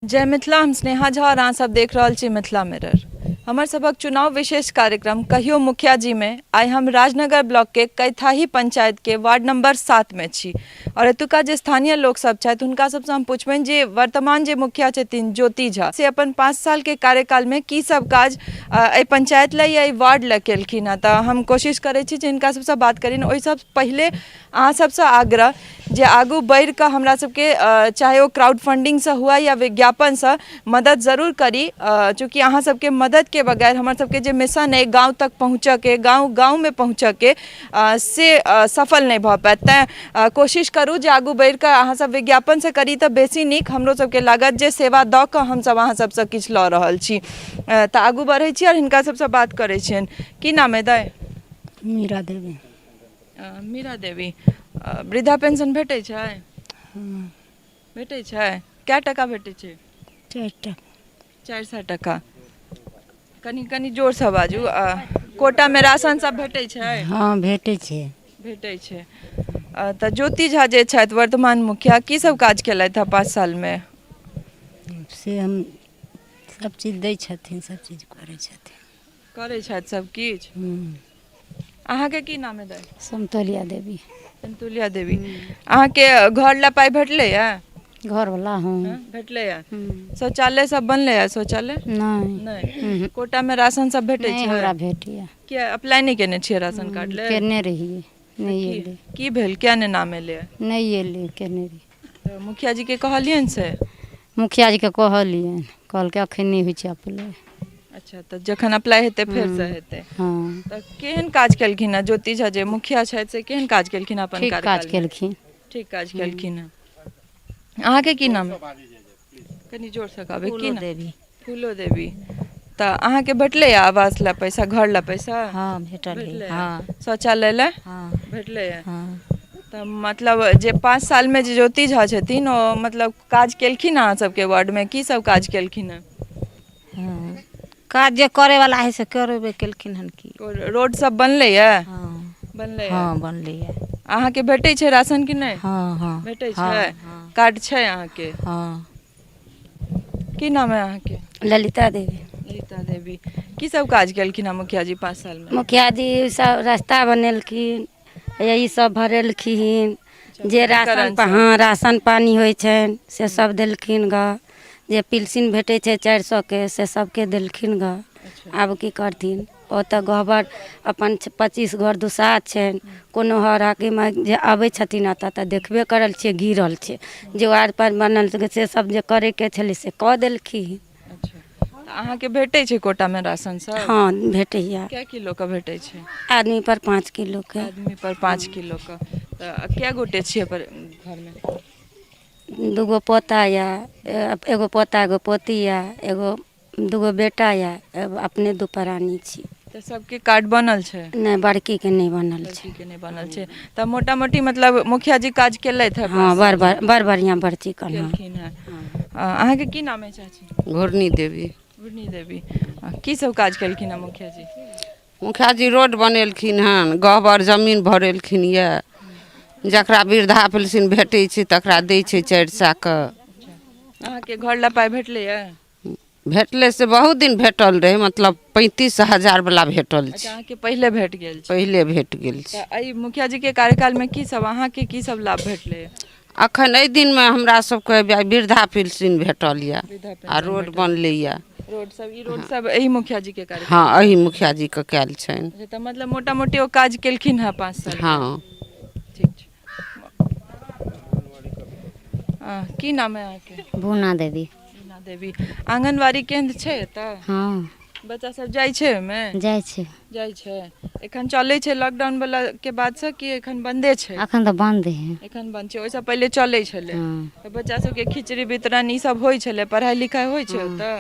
जय मिथिला। हम स्नेहा झा और अहाँ सब देख रहल छी मिथिला मिरर। हमर सभक चुनाव विशेष कार्यक्रम कहियो मुखिया जी में आइ हम राजनगर ब्लॉक के कैथाही पंचायत के वार्ड नंबर 7 में छी और एतुका जे स्थानीय लोक सब छथि हुनका सबसँ हम पुछबनि जे वर्तमान जे मुखिया छथिन ज्योति झा से अपन 5 साल के कार्यकाल में की सब काज एहि पंचायत लए या एहि वार्ड लए केलखिन हँ। तऽ हम कोशिश करै छी जे हिनका सबसँ बात करी। ओहि सब पहिले अहाँ सबसँ आग्रह जे आगू बढ़ि कऽ हमरा सबके चाहे ओ क्राउड फंडिंगसँ हुए या विज्ञापनसँ मदद जरूर करी, चूँकि अहाँ सबके मददके बगैर हमर सबके जे मिशन अइ गाँव तक पहुँचऽके, गाँव गाँवमे पहुँचऽके, से सफल नहि भऽ पायत। तैँ कोशिश करू जे आगू बढ़ि कऽ अहाँ सब विज्ञापनसँ करी तऽ बेसी नीक हमरो सबके लागत जे सेवा दऽ कऽ हमसब अहाँ सबसँ किछु लऽ रहल छी। तऽ आगू बढ़ै छी आओर हिनका सबसँ बात करै छियनि। की नाम अइ दाइ? मीरा देवी। मीरा देवी, वृद्धा पेंशन भेटै छै? भेटै छै। कए टाका भेटै छै? 4 टाका। 400 टाका। कनि कनि जोरसँ बाजू। कोटामे राशन सब भेटै छै? हँ, भेटै छै। भेटै छै। तऽ ज्योति झा जे छथि वर्तमान मुखिया, की सब काज केलथि हँ 5 सालमे? से हम सब चीज दै छथिन, सब चीज करै छथिन। करै छथि सब किछु। अहाँके की नाम है दाइ? समतोलिया देवी। समतोलिया देवी, अहाँके घर ला पाइ भेटलै या? घरवला, हँ। भेटलै या? शौचालय सब बनलै या? शौचालय? नहि। नहि। कोटा में राशन सब भेटै छै? हमरा भेटैया। किया अप्लाई नहि केने छियै राशन कार्ड ले? केने रहियै, नहि एलै। की भेल, किया नहि नाम एलै? नहि एलै, केने रहियै। मुखिया जी के कहलियनि से? मुखिया जी के कहलियनि, कहलकै अखन नहि होइ छै अप्लाई। अच्छा, तऽ जखन अप्लाई हेतै फेरसँ हेतै। हँ। तऽ केहन काज केलखिन हँ ज्योति झा जे मुखिया छथि से केहन काज केलखिन अपन? ठीक काज केलखिन। ठीक काज केलखिन हँ। अहाँके की नाम? कनि जोरसँ कहबै। की नाम? देवी। फूलो देवी। तऽ अहाँके भेटलै आवास लए पैसा, घर लए पैसा? हँ, भेटल। हँ। शौचालय लए? हँ, भेटलै। हँ। तऽ मतलब जे 5 सालमे जे ज्योति झा छथिन ओ मतलब काज केलखिन अहाँ सबके वार्डमे? की सब काज केलखिन हँ? हँ, काज जे करैवला हइ से करेबे केलखिन हन। की रोड सब बनलै यऽ? हँ। बनलै? हँ, बनलै। अहाँके भेटै छै राशन कि नहि? हँ हँ। भेटै छै। कार्ड छै अहाँके? हँ। की नाम है अहाँके? ललिता देवी। ललिता देवी, की सब काज केलखिन हँ मुखिया जी 5 सालमे? मुखिया जी सब रास्ता बनेलखिन, ई सब भरेलखिन जे राशन, हँ, राशन पानी होइ छनि से सब देलखिन गऽ। जे पिलसिन भेटै छै 400 के से सबके देलखिन गऽ। आब की करथिन, ओ तऽ गहबर अपन 25 घर दुसाध छनि। कोनो हर हाकिम जे आबै छथिन एतऽ तऽ देखबे करल छियै गिरल छै जे वार्ड पर बनल से सब जे करैके छलै से कऽ देलखिन। अहाँके भेटै छै कोटामे राशन सब? हँ, भेटैया। कए किलोके भेटै छै? आदमी पर 5 किलोके। आदमी पर 5 किलोके। तऽ कए गोटे छियै पर घरमे? 2 गो पोता यऽ, एगो पोता एगो पोती यऽ, एगो 2 गो बेटा यऽ, अपने 2 प्राणी छी। तऽ सबके कार्ड बनल छै? नहि, बड़कीके नहि बनल छै। बड़कीके नहि बनल छै। तऽ मोटा मोटी मतलब मुखिया जी काज केलथि? हँ, बड़ बड़ बढ़िआँ, बड़ चिकन। केलखिन हँ। अहाँके की नाम है चाची? घुरनी देवी। घुरनी देवी, की सब काज केलखिन हँ मुखिया जी? मुखिया जी रोड बनेलखिन हन, गहबर जमीन भरेलखिन यऽ, जकरा वृद्धा पेंशन भेटै छै तकरा दै छै 400 के। अहाँके घर ला पाइ भेटलै यऽ? भेटलै से बहुत दिन भेटल रहै, मतलब 35,000 वाला भेटल छै। अहाँके पहिले भेट गेल छै? पहिले भेट गेल छै। तऽ एहि मुखिया जी के कार्यकालमे की सब अहाँके की सब लाभ भेटलै? अखन एहि दिनमे हमरा सबके वृद्धा पेंशन भेटल यऽ आ रोड बनलै यऽ। रोड सब, ई रोड सब एहि मुखिया जी के कार्यकाल? हँ, एहि मुखिया जी के कयल छनि। तऽ मतलब मोटा मोटी ओ काज केलखिन हँ 5 साल? हँ। ठीक छै। की नाम है अहाँके? बूना देवी। बूना देवी, आंगनबाड़ी केंद्र छै एतऽ? हँ। बच्चा सब जाइ छै ओहिमे? जाइ छै। जाइ छै। एखन चलै छै लॉकडाउन वाला के बाद से कि एखन बंदे छै? एखन तऽ बंद है। एखन बंद छै, ओहिसँ पहिले चलै छलै? हँ। तऽ बच्चा सबके खिचड़ी वितरण ई सब होइ छलै, पढ़ाइ लिखाइ होइ छै ओतऽ?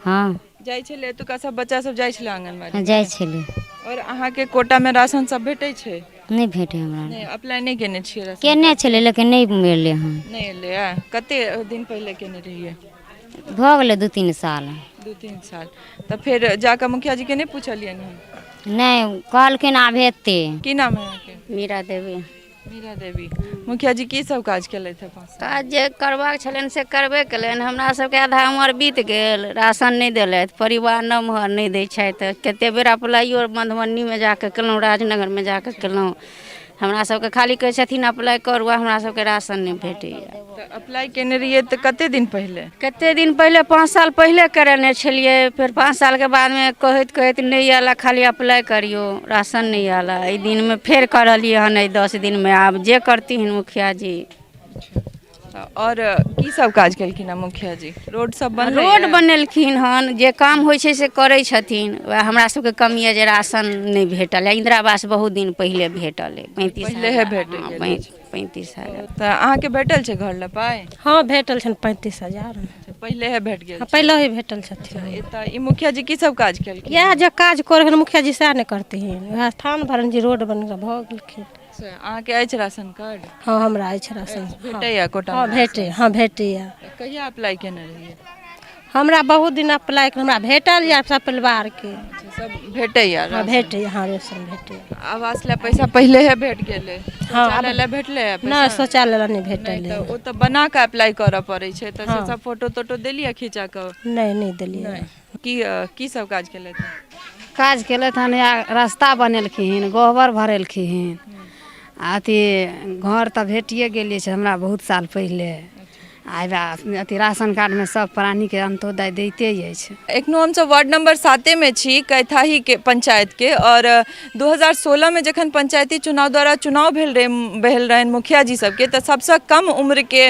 हँ। जाइ छलै एतुका सब बच्चा सब जाइ छलै आंगनबाड़ी? जाइ छलै। आओर अहाँके कोटामे राशन सब भेटै छै? नहि भेटै हमरा। नहि, अप्लाई नहि केने छियै राशन? केने छलै लेकिन नहि मिललै हन। नहि एलै। कते दिन पहिले केने रहियै? भऽ गेलै 2-3 साल। 2-3 साल। तऽ फेर जाकऽ मुखिया जी के नहि पुछलियनि हन? नहि, कहलखिन आब हेतै। की नाम है अहाँके? मीरा देवी। मीरा देवी। मुखिया जी की सब काज केलथि है 5 साल? काज जे करबाक छलनि से करबे केलनि। हमरा सबके आधा उमर बीत गेल, राशन नहि देलथि, परिवार नमहर नहि दै छथि। कते बेर अप्लाइयो मधुबनीमे जाकऽ केलहुँ, राजनगरमे जाकऽ केलहुँ। हमरा सबके खाली कहै छथिन अप्लाइ करू, आ हमरा सबके राशन नहि भेटैए। तऽ अप्लाई केने रहियै तऽ कते दिन पहिले? कते दिन पहिले, 5 साल पहिले करेने छलियै। फेर 5 सालके बादमे कहैत कहैत नहि आयल, खाली अप्लाई करियौ, राशन नहि आयल। एहि दिनमे फेर करलियै हन, एहि 10 दिनमे। आब जे करथिन मुखिया जी। आओर की सब काज केलखिन हँ मुखिया जी? रोड सब बनलै? रोड बनेलखिन हन, जे काम होइ छै से करै छथिन। वएह हमरा सबके कमी यऽ जे राशन नहि भेटल। इन्दिरा आवास बहुत दिन पहिले भेटल अइ, 35 पहिले हजार। भेट हँ, गेल। 35,000। तऽ अहाँके भेटल छै घर लए पाइ? हँ, भेटल छनि 35,000। पहिले हे भेट गेल? हँ, पहिले ही भेटल छथिन। तऽ ई मुखिया जी की सब काज केलखिन? इएह जे काज करै मुखिया जी सएह ने करथिन। उएह थान भरन जी रोड बन भऽ गेलखिन। अहाँके अछि राशन कार्ड? हँ, हमरा अछि राशन। भेटैया कोटा? हँ, भेटै, हँ भेटैया। कहिया अप्लाई केने रहियै? हमरा बहुत दिन अप्लाई, हमरा भेटल यऽ सब परिवारके। सब भेटैया? हँ, भेटैया, हँ, राशन भेटैया। आवास लए पैसा पहिले हे भेट गेलै? हँ। शौचालय लए भेटलै? नहि, शौचालय लए नहि भेटल। तऽ ओ तऽ बना कऽ अप्लाई करऽ पड़ै छै, तऽ से सब फोटो तोटो देलियै खींचा कऽ? नहि, नहि देलियै। की की सब काज केलथि? काज केलथि हन, या रास्ता बनेलखिन, गोबर भरेलखिन, आ अथी घर तऽ भेटिए गेल छै हमरा बहुत साल पहिले। आ अथी राशन कार्डमे सब प्राणीके अन्त्योदय दैते अछि। एखनो हमसब वार्ड नंबर 7 में छी, कैथाही के पंचायत के। और 2016 में जखन पंचायती चुनाव द्वारा चुनाव भेल रहनि मुखिया जी सबके, तऽ सबसँ कम उम्र के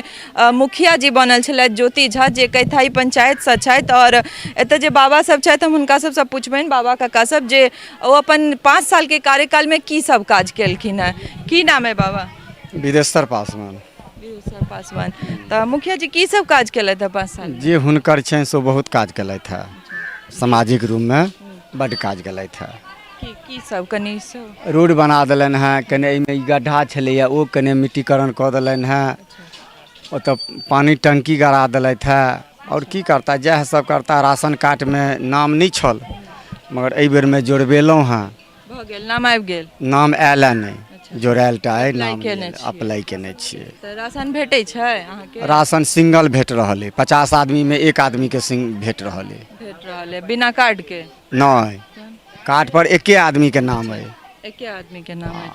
मुखिया जी बनल छलथि ज्योति झा, जे कैथाही पंचायतसँ छथि। और एतऽ जे बाबा सब छथि, हम हुनका सबसँ पुछबनि, बाबा काका सब, जे ओ अपन 5 साल के कार्यकाल में की सब काज केलखिन हेँ। की नाम है बाबा? विदेश्वर पासवान। विदेश्वर पासवान। तऽ मुखिया जी की सब काज केलथि है 5 साल? जे हुनकर छनि से बहुत काज केलथि है, सामाजिक रूपमे बड्ड काज केलथि है। की की सब कनि सब? रोड बना देलनि हेँ, कने एहिमे ई गड्ढा छलैए ओ कने मिट्टीकरण कऽ देलनि हेँ, ओतऽ पानी टंकी गड़ा देलथि हेँ। आओर की करता, जएह सब करता। राशन कार्डमे नाम नहि छल, मगर एहि बेरमे जोड़बेलहुँ हेँ। भऽ गेल, नाम आबि गेल? नाम आयल है नहि, जोड़ायल टा अइ नाम। केने छियै? अप्लाई केने छियै। तऽ राशन भेटै छै अहाँके? राशन सिंगल भेट रहल अइ, 50 आदमीमे एक आदमीके सिंग भेट रहल अइ। भेट रहल अइ बिना कार्ड के? नहि, कार्ड पर एके आदमीके नाम अइ। एके आदमी के नाम अइ।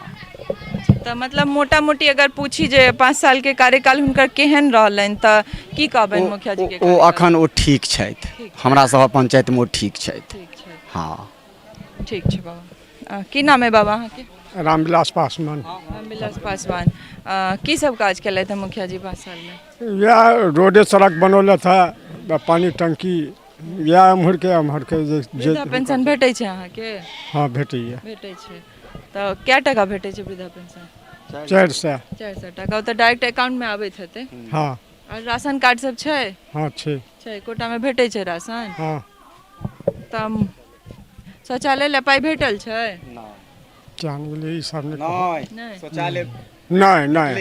तऽ मतलब मोटा मोटी अगर पूछी जे 5 साल के कार्यकाल हुनकर केहन रहलनि, तऽ की कहबनि मुखिया जी के? ओ अखन ओ ठीक छथि, हमरा सभक पंचायतमे ओ ठीक छथि। ठीक छै। हँ, ठीक छै बाबा। की नाम है बाबा अहाँके? रामविलास पासवान। रामविलास पासवान। की सब काज केलथि है मुखिया जी 5 साल में? इएह रोडे सड़क बनौलथि है, पानी टंकी, इएह एम्हरके एम्हरके जे वृद्धा पेंशन भेटै छै अहाँके? हँ, भेटैए। भेटै छै, तऽ कए टाका भेटै छै वृद्धा पेंशन? 400। 400 टाका। ओ तऽ डायरेक्ट अकाउंटमे आबैत हेतै? हँ। आओर राशन कार्ड सब छै? हँ, छै। छै, कोटामे भेटै छै राशन? हँ। तऽ शौचालय लए पाइ भेटल छै? जान गेलियै, ई सब नहि। नहि? शौचालय नहि नहि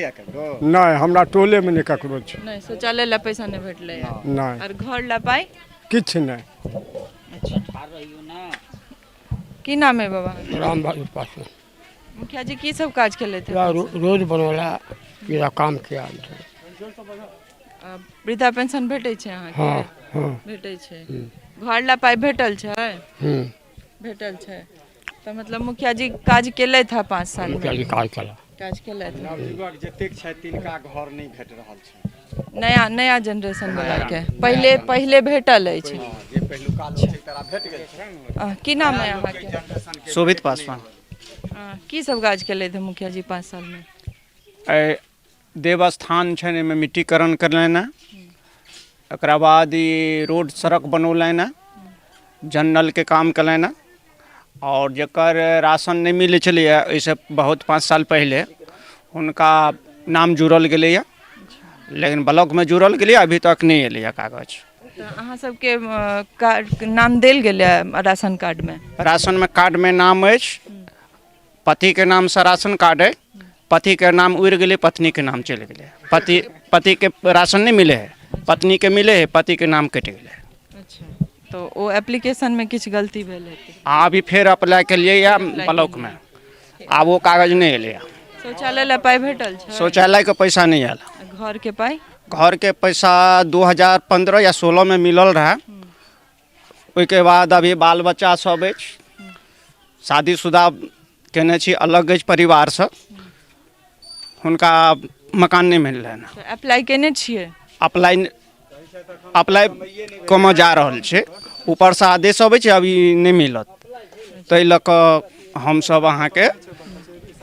नहि, हमरा टोलेमे नहि ककरो छै। नहि, शौचालय लए पैसा नहि भेटलै? नहि। आओर घर लए पाइ? किछु नहि। की नाम है बाबा? राम बहादुर पासवान। मुखिया जी की सब काज केलथि? पूरा रोड बनौला, पूरा काम किया। वृद्धा पेंशन भेटै छै अहाँके? हँ हँ। भेटै छै। घर लए पाइ भेटल छै? हूँ। भेटल छै। तऽ मतलब मुखिया जी काज केलथि है 5 साल? मुखिया जी काज केला। काज केलथि। नवयुवक जतेक छथि तिनका घर नहि भेट रहल छै। नया नया जनरेशन वाला के पहिले पहिले भेटल अछि। जे पहिलुका लोक छै तकरा भेट गेल छै। की नाम है अहाँके? शोभित पासवान। की सब काज केलथि है मुखिया जी 5 साल में? एहि देवस्थान छनि, एहिमे मिट्टीकरण करलनि हेँ। एकरा बाद ई रोड सड़क बनौलनि हेँ, जनरलके काम कयलनि हेँ। आओर जकर राशन नहि मिलै छलैए एहिसँ बहुत 5 साल पहिले, हुनका नाम जुड़ल गेलैए, लेकिन ब्लॉकमे जुड़ल गेलैए, अभी तक नहि एलैए कागज। तऽ अहाँ सबके कार्ड नाम देल गेलै राशन कार्डमे? राशनमे कार्डमे नाम अछि, पतिके नामसँ राशन कार्ड अइ, पतिके नाम उड़ि गेलै, पत्नीके नाम चलि गेलै। पतिके राशन नहि मिलै हइ, पत्नीके मिलै हइ, पतिके नाम कटि गेलै। अच्छा, तऽ ओ एप्लीकेशनमे किछु गलती भेल हेतै। आ अभी फेर अप्लाई केलियै या ब्लॉकमे, आब ओ कागज नहि एलैए। शौचालय लए पाइ भेटल छै? शौचालयके पैसा नहि आयल। घरके पाइ? घरके पैसा 2015 या 16 मे मिलल रहए। ओहिके बाद अभी बाल बच्चा सब अछि, शादीशुदा केने छी, अलग अछि परिवारसँ, हुनका मकान नहि मिललनि। अप्लाई केने छियै? अप्लाई अप्लाई कमऽ जा रहल छै, ऊपरसँ आदेश अबै छै अभी नहि मिलत, ताहि लऽ कऽ हमसभ अहाँके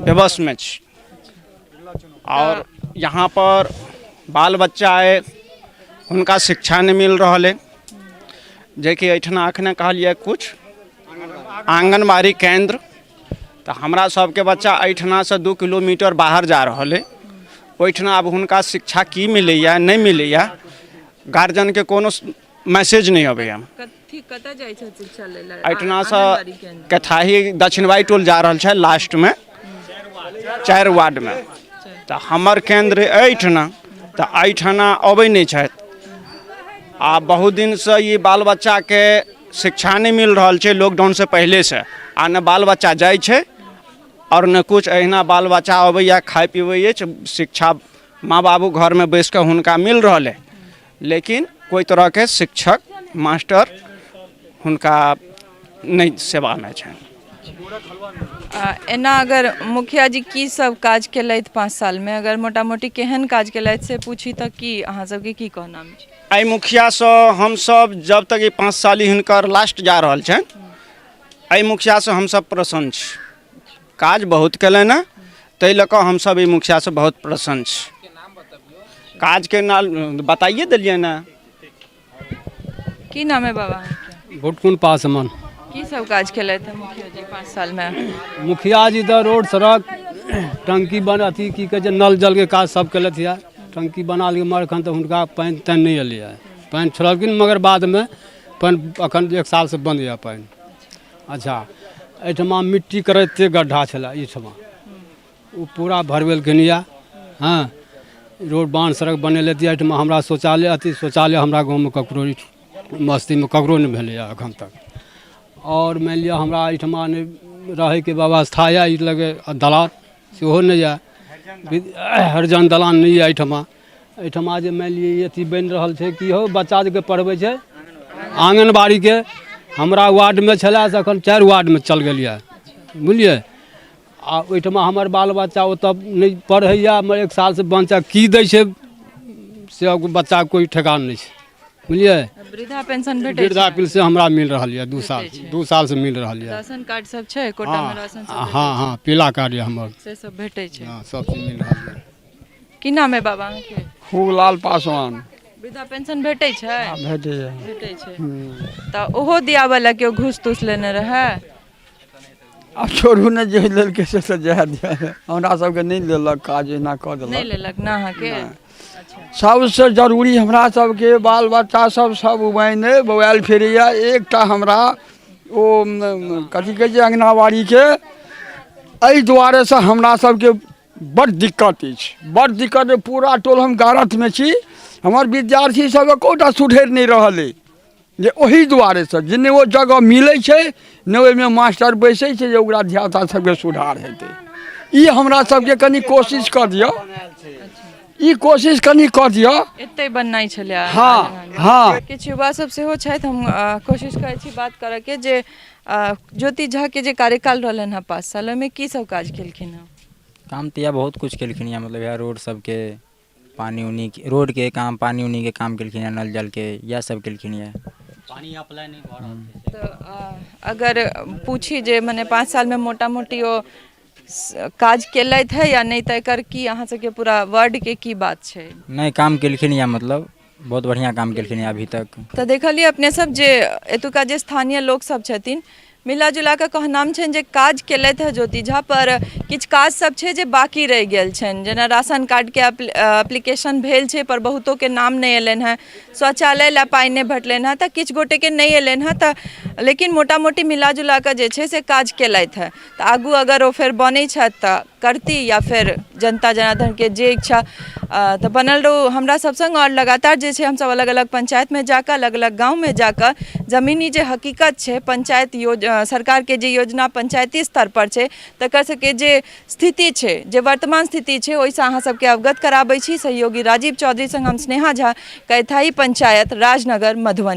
बेबसमे छी। आओर यहाँ पर बाल बच्चा अइ, हुनका शिक्षा नहि मिल रहल अइ, जेकि एहिठिना एखने कहलियै किछु आङ्गनबाड़ी केन्द्र, तऽ हमरा सबके बच्चा एहिठिनासँ 2 किलोमीटर बाहर जा रहल अइ, ओहिठिना आब हुनका शिक्षा की मिलैए नहि मिलैए, गार्जियनके कोनो मैसेज नहि अबैए। कथी कतऽ जाइ छै शिक्षा लै लए? एहिठिनासँ आङ्गनबाड़ी केन्द्र। कथाही दक्षिणवाइ टोल जा रहल छै लास्टमे 4 वार्डमे, तऽ हमर केन्द्र एहिठिना, तऽ एहिठिना अबै नहि छथि। आ बहुत दिनसँ ई बाल बच्चाके शिक्षा नहि मिल रहल छै लॉकडाउनसँ पहिलेसँ, आ ने बाल बच्चा जाइ छै आओर ने किछु, एहिना बाल बच्चा अबैए खाइ पिबै अछि, शिक्षा माँ बाबू घरमे बैस कऽ हुनका मिल रहल अइ, लेकिन कोइ तरहके शिक्षक मास्टर हुनका नहि सेवामे छनि। एना अगर मुखिया जी की सब काज केलथि 5 सालमे, अगर मोटा मोटी केहन काज केलथि से पूछी तऽ की अहाँ सबके की कहनाम छै? एहि मुखियासँ हमसब जब तक ई 5 साल हिनकर लास्ट जा रहल छनि, एहि मुखियासँ हमसब प्रसन्न छी। काज बहुत केलनि हँ, ताहि लऽ कऽ हमसब एहि मुखियासँ बहुत प्रसन्न छी। काजके नाम बताइए देलियै ने। की नाम है बाबा? भुटकुन पासवान। की सब काज केलथि मुखिया जी 5 साल में? मुखिया जी तऽ रोड सड़क टंकी बन अथी की कहै छै नल जलके काज सब केलथि यऽ। टंकी बना लिअ, मगर एखन तऽ हुनका पानि तानि नहि एलैए। पानि छोड़लखिन मगर बादमे पानि एखन 1 सालसँ बन्द यऽ पानि। अच्छा, एहिठमा मिट्टी करैते गड्ढा छलै एहिठमा, ओ पूरा भरबेलखिन यऽ। हँ, रोड बान्ह सड़क बनेलथि यऽ। एहिठमा हमरा शौचालय अथी शौचालय हमरा गाँवमे ककरो बस्तीमे ककरो नहि भेलैए एखन तक। आओर मानि लिअ हमरा एहिठमा नहि रहैके व्यवस्था यऽ, ई लगे दलान सेहो नहि यऽ, हरिजन दलान नहि यऽ एहिठमा। एहिठमा जे मानि लिअ अथी बनि रहल छै की हौ बच्चा सबके पढ़बै छै आङ्गनबाड़ीके, हमरा वार्डमे छलै से एखन 4 वार्डमे चल गेल यऽ, बुझलियै। आ ओहिठमा हमर बाल बच्चा ओतऽ नहि पढ़ैए, हमर 1 सालसँ बच्चा की दै छै से बच्चाके कोइ ठेकान नहि छै, बुझलियै। वृद्धा पेंशन भेटै छै? वृद्धा पेंशन हमरा मिल रहल यऽ 2 साल, 2 सालसँ मिल रहल यऽ। राशन कार्ड सब छै? कोटामे राशन सब? हँ हँ, पीला कार्ड यऽ हमर, से सब भेटै छै। हँ, सब चीज मिल रहल यऽ। की नाम है बाबा अहाँके? खूबलाल पासवान। वृद्धा पेंशन भेटै छै? भेटैए। भेटै छै। तऽ ओहो दियाबऽ लए केओ घूस तूस लेने रहै? आब छोड़ू ने, जे लेलकै से तऽ जाए दिअ, हमरा सबके नहि लेलक, काज एना कऽ देलक। नहि लेलक ने अहाँके? सबसँ जरूरी हमरा सबके बाल बच्चा सब सब उबाइने बौआयल फिरैए। एकटा हमरा ओ कथी कहै छै अङ्गनाबाड़ीके, एहि दुआरेसँ हमरा सबके बड़ दिक्कत अछि, बड़ दिक्कत। पूरा टोल हम गारथमे छी, हमर विद्यार्थी सब एकोटा सुधरि नहि रहल अइ, जे ओहि दुआरेसँ जे नहि ओ जगह मिलै छै, नहि ओहिमे मास्टर बैसै छै जे ओकरा धियापुता सबके सुधार हेतै। ई हमरा सबके कनि कोशिश कऽ दिअ, ई कोशिश कनि कऽ दिअ। एतै बननाइ छलै। हँ हँ। किछु युवा सब सेहो छथि, हम कोशिश करै छी बात करऽके जे ज्योति झाके जे कार्यकाल रहलनि हँ 5 साल, ओहिमे की सब काज केलखिन हँ? काम तऽ इएह बहुत किछु केलखिन यऽ, मतलब इएह रोड सबके, पानि उनी रोडके काम, पानि उनीके काम केलखिन हँ, नल जलके, इएह सब केलखिन यऽ। पानि अप्लाई नहि भऽ रहल छै। तऽ अगर पूछी जे मने 5 सालमे मोटा मोटी ओ काज केलथि है या नहि, तऽ एकर की अहाँ सबके पूरा वार्डके की बात छै? नहि, काम केलखिन यऽ, मतलब बहुत बढ़िआँ काम केलखिन यऽ अभी तक। तऽ देखलियै अपने सब जे एतुका जे स्थानीय लोक सब छथिन, मिला जुला कऽ कहनाम छनि जे काज केलथि हँ ज्योति झा, पर किछु काज सब छै जे बाँकी रहि गेल छनि, जेना राशन कार्डके एप्लीकेशन भेल छै पर बहुतोके नाम नहि एलनि हँ, शौचालय लए पाइ नहि भेटलनि हँ, तऽ किछु गोटेके नहि एलनि हँ। तऽ लेकिन मोटा मोटी मिला जुला कऽ जे छै से काज केलथि हेँ। तऽ आगू अगर ओ फेर बनै छथि तऽ करती या फेर जनता जनार्दनके जे इच्छा। तऽ बनल रहू हमरा सब संग आओर लगातार जे छै हमसब अलग अलग पंचायतमे जाकऽ, अलग अलग गाँवमे जाकऽ जमीनी जे हकीकत छै, पंचायत योज सरकारके जे योजना पंचायती स्तर पर छै तकर सबके जे स्थिति छै, जे वर्तमान स्थिति छै, ओहिसँ अहाँ सबके अवगत कराबै छी। सहयोगी राजीव चौधरी संग हम स्नेहा झा, कैथाही पंचायत, राजनगर, मधुबनी।